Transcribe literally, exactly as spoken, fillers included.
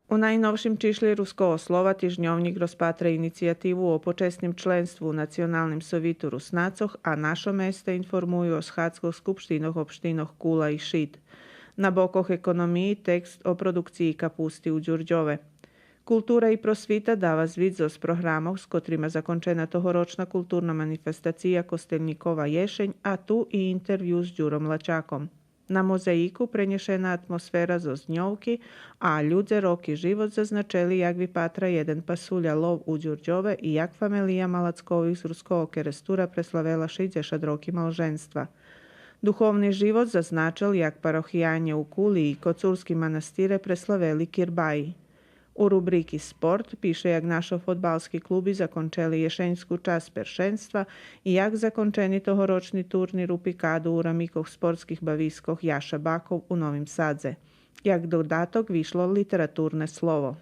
У найновшим чишлї Руского слова тижньовнїк розпатра инициятиву о почесним членству у Националним совиту Руснацох, а Нашо места информую о схадзкох скупштинох општинох Кула и Шид. На бокох економиї текст о продукциї капусти у Дюрдьове. Култура и просвита дава звит зоз програмох з котрима закончена тогорочна културна манифестация Костельникова єшень, а ту и интервю з Дюром Лачаком. На мозаїку пренєшена атмосфера зоз дньовки, а людзе, роки, живот зазначели як випатра єден пасуля лов у Дюрдьове и як фамелия Малацкових з Руского Керестура преславела шейдзешат роки малженства. Духовни живот зазначел як парохиянє у Кули и Коцурским манастире преславели кирбаї. У рубрики Спорт пише як нашо фодбалски клуби закончели єшеньску часц першенства и як закончени тогорочни турнир у пикаду у рамикох спортских бавискох Яша Баков у Новим Садзе. Як додаток вишло Литературне слово.